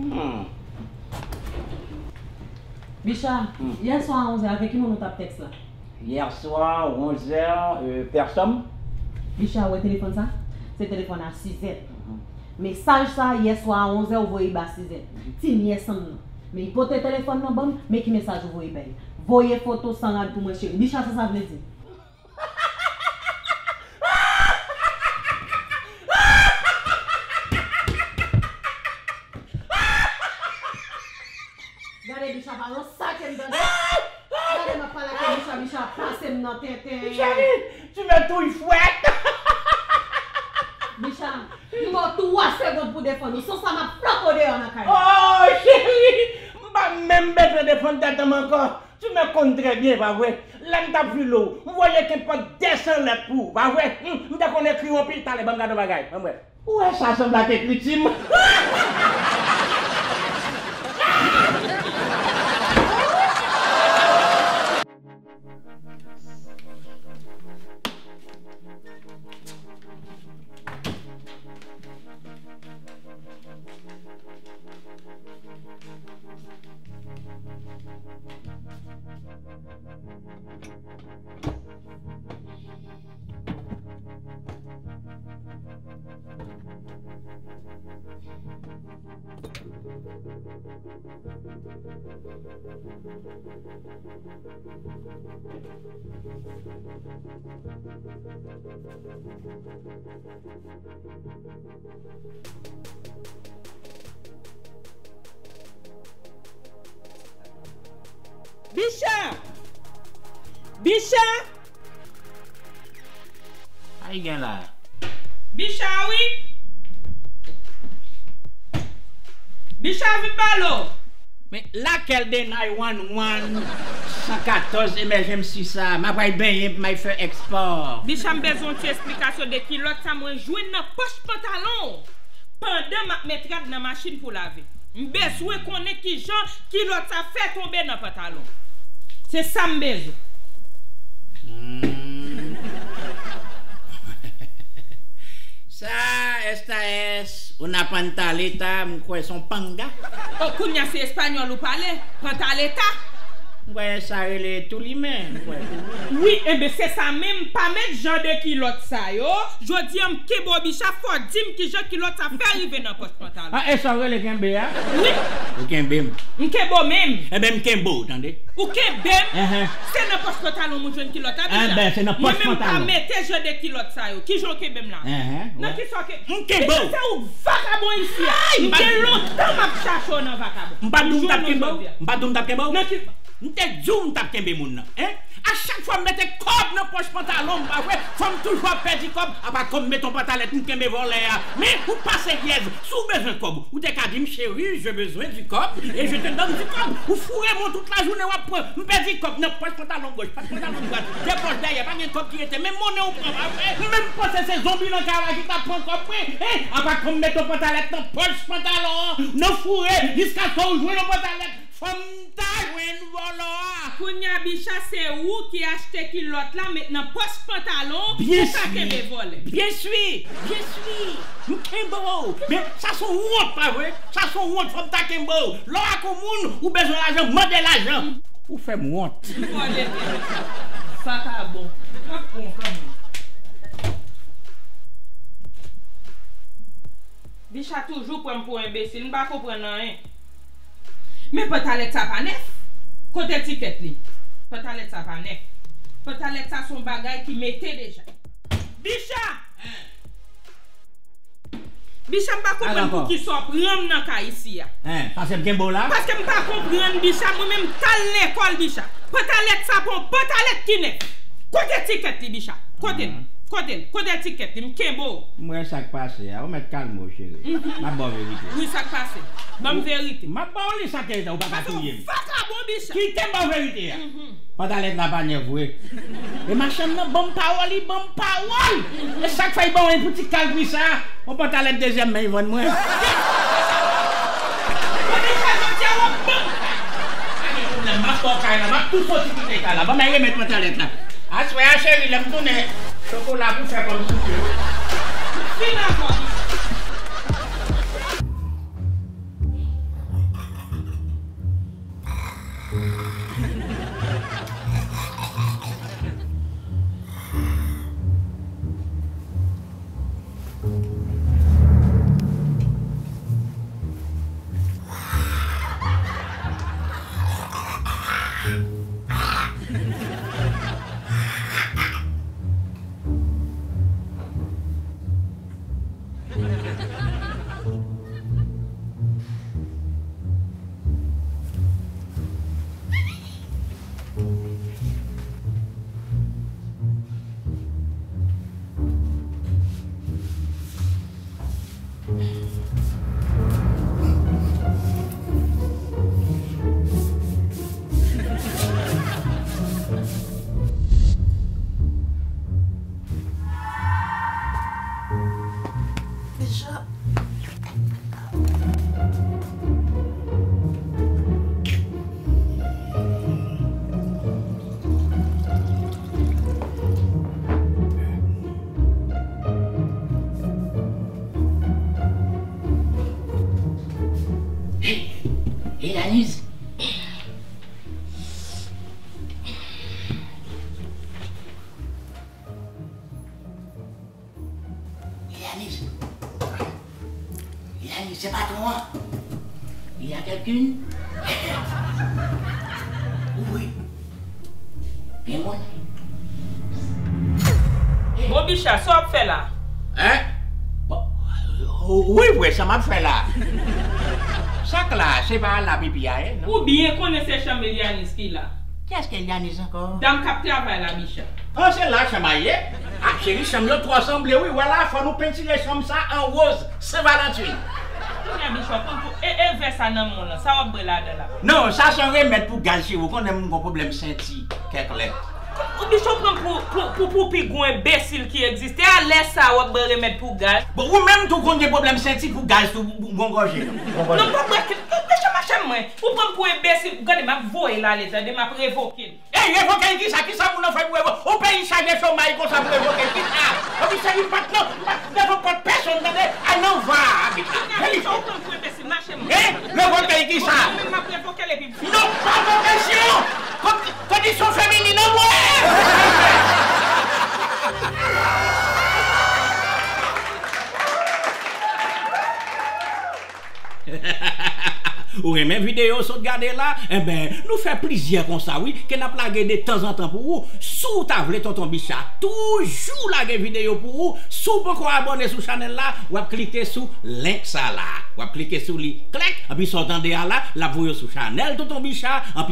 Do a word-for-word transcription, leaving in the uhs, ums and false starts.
Hmm. Bicha, hmm, yè swa a onzè, avèk ki moun ou t ap tèks la? Yè swa, onzè, euh, pèsonn. Bicha, ou wè telefòn sa? Se telefòn a Sizèt. Mhm. Mesaj sa, yè swa a onzè, ou voye ba Sizèt. Mhm. Ti nyès an m nan. Men li pote telefòn nan ban m, men ki mesaj ou voye bay. Voye foto san rad pou mwen, cheri. Bicha, sa sa vle di? Gade, Bicha, pa yon sa ke m tande. Gade, m ap pale ak Bicha, Bicha pase m nan tenten. Cheri, tu me touilles fwèt. Bicha, m ba w twa segonn pou defann ou. San sa, m ap flanke w deyò nan kay la. Oh, cheri, m pa menm bezwen defann tèt mwen ankò. Tu me connais très bien, pa vre? Lè m t ap vle w, m voye kenpòt de san lèt pou ou, pa vre? Hmm, m te konn ekri w anpil talè, ban m gade yon bagay, ban m wè. Ou wè sa sanble ak ekriti m? Bicha! Bicha! Sa ki gen la? Bicha, wi! Bicha, vin pale w! Men lakèl de nine one one, san katòz emergency sa? M apral benyen pou m al fè espò. Bicha, m bezwen yon ti esplikasyon de kilòt sa mwen jwenn nan pòch pantalon w pandan m ap met rad nan machin pou lave. M bezwen konnen kijan kilòt sa fè tonbe nan pantalon. Se sa m bezwen. Hmm. Sa, esta es una pantaleta, m kwè se yon panga. O, kounye a se espanyòl ou pale? Pantaleta? M kwè sa rele toulimen, m kwè. Wi, enben, se sa menm, pa met jan de kilòt sa yo. Jodi a, m kenbe w, Bicha, fò w di m kijan kilòt sa fè rive nan pòch pantalon. Ah, e sa w rele kenbe a? Wi. Ou kenbe m. M kenbe w menm. Enben, m kenbe w, tande. Ou kenbe m? Enhen. Se nan pòch pantalon m ou jwenn kilòt la, Bicha? Enben, se nan pòch pantalon. Mwen menm pa mete jan de kilòt sa yo. Kijan w kenbe m la? Enhen, nan kisa w kenbe m? M kenbe w. Bicha, se ou k vakabon isi a. M gen lontan m ap chache w nan vakabon. M pa di w m t ap kenbe w? M pa di w m t ap kenbe w? Nan ki... M te di w m t ap kenbe moun nan, en? A chak fwa m mete kòb nan pòch pantalon m, pa vre, fò m toujou ap pèdi kòb. Apa kòm m mete yon pantalèt, m kenbe vòlè a. Men, ou pa seryèz. Si w bezwen kòb, ou te ka di m, chérie, j'ai besoin du cop, et je te donne du cop. Ou foure m tout lajounen, w ap pran. M pèdi kòb nan pòch pantalon gòch, pòch pantalon dwat, de pòch dèyè, pa gen kòb ki rete. Men monnen ou pran, pa vre? M menm panse se zonbi nan kay la ki t ap pran kòb mwen, en? Apa kòm m mete yon pantalèt nan pòch pantalon an, nan foure, jiskaske w jwenn yon pantalèt. Fò m ta jwenn vòlò a. Kounye a, Bicha, se ou ki achte kilòt la, met nan pòch pantalon, ou ka kenbe vòlè. Byen si, byen si. M kenbe w. Men sa se yon wont, pa vre? Sa se yon wont, fò m ta kenbe w. Lè w ak yon moun, ou bezwen lajan, mande lajan. Ou fè m wont. M vòlè vre, Bicha. Vakabon. M ap pran w kanmenm. Bicha toujou pran m pou enbesil, m pa konprann anyen. Men pantalèt sa pa nèf. Kote tikèt li? Pantalèt sa pa nèf. Pantalèt sa se yon bagay ki mete deja. Bicha! Bicha, m pa konprann poukisa w pran m nan kay isi a. Hein, paske m kenbe w la? Paske m pa konprann, Bicha, mwen menm m t al lekòl, Bicha. Pantalèt sa pa yon pantalèt ki nèf. Kote tikèt li, Bicha? Kote l? Kote l? Kote tikèt li? M kenbe w. M wè sa k pase a. Ou mèt kalme w, cheri. M ap ba w verite. Wi, sa k pase? Ban m verite. M ap ba w li sa k te, ou pa ka touye m. Paske w vakabon, Bicha. Kite m ba w verite a. Pantalèt la pa nèf vre. E machann nan ban m pawòl, li ban m pawòl. E sa k fè l ban mwen pou ti kal pri sa. Yon pantalèt dezyèm men li vann mwen. Mwen deja jodi a w ap ban m. Pa gen pwoblèm, m ap ba w kay la, m ap tou soti kite kay la. Ban m al remèt pantalèt la. Aswè a, cheri, lè m tounen, chokola pou fè kòm soupe. M fin avè w. Yanis. Yanis, se patwon an. Il y a quelqu'une? Wi. Gen moun? Bon, Bicha, sa w ap fè la? Hein? Bon, wi, vre, sa m ap fè la. Sa k la, se pa la pipi a ye, non? Ou byen konnen se chanm Elianis ki la. Kiyès ki Elianis ankò? Dam k ap travay la, Bicha. Ah, se la chanm a ye? Ah, cheri, chanm yo twò sanble, wi. Wè la, fò nou pentire chanm sa an woz, Sen Valantin. Kounye a, Bicha, pran pou, e, e vè sa nan men w lan, sa w ap bwè ladan la? Non, sa se yon remèd pou gaz, cheri. Ou konnen m gon pwoblèm senti, kèk lè. Ou Bicha pran pou, pou, pou, pou pi gwo enbesil ki egziste. A lè sa w ap bwè remèd pou gaz. Bon, ou menm tou konn gen pwoblèm senti pou gaz tou, pou, pou gon gòje. Non, pa bwè, Bicha mache mwen. Ou pran pou enbesil. Gade, m ap voye l ale, tande, m ap revoke l. Ey, revoke l kisa? Kisa moun nan fè pou revoke? Yon peyi chaje chomay konsa pou revoke l kisa? Epi se li pat nan, pat nan pot pèsonn, tande? Al nan va a, Bicha. Kounye a, Bicha, ou pran pou enbesil, mache mwen. Hein? Revoke l kisa? Mwen menm m ap revoke l epi. Non, pa pran presyon! Kon-, kondisyon feminin an mwen! Ou renmen videyo w sot gade la? Enben, nou fè plizyè konsa wi, ke n ap lage de tanzantan pou ou. Si w ta vle Tonton Bicha toujou lage videyo pou ou, si w poko abòne sou chanèl la, w ap klike sou link sa la. W ap klike sou li, klèk, anpi sa w tande a la, l ap voye w sou chanèl Tonton Bicha, anpi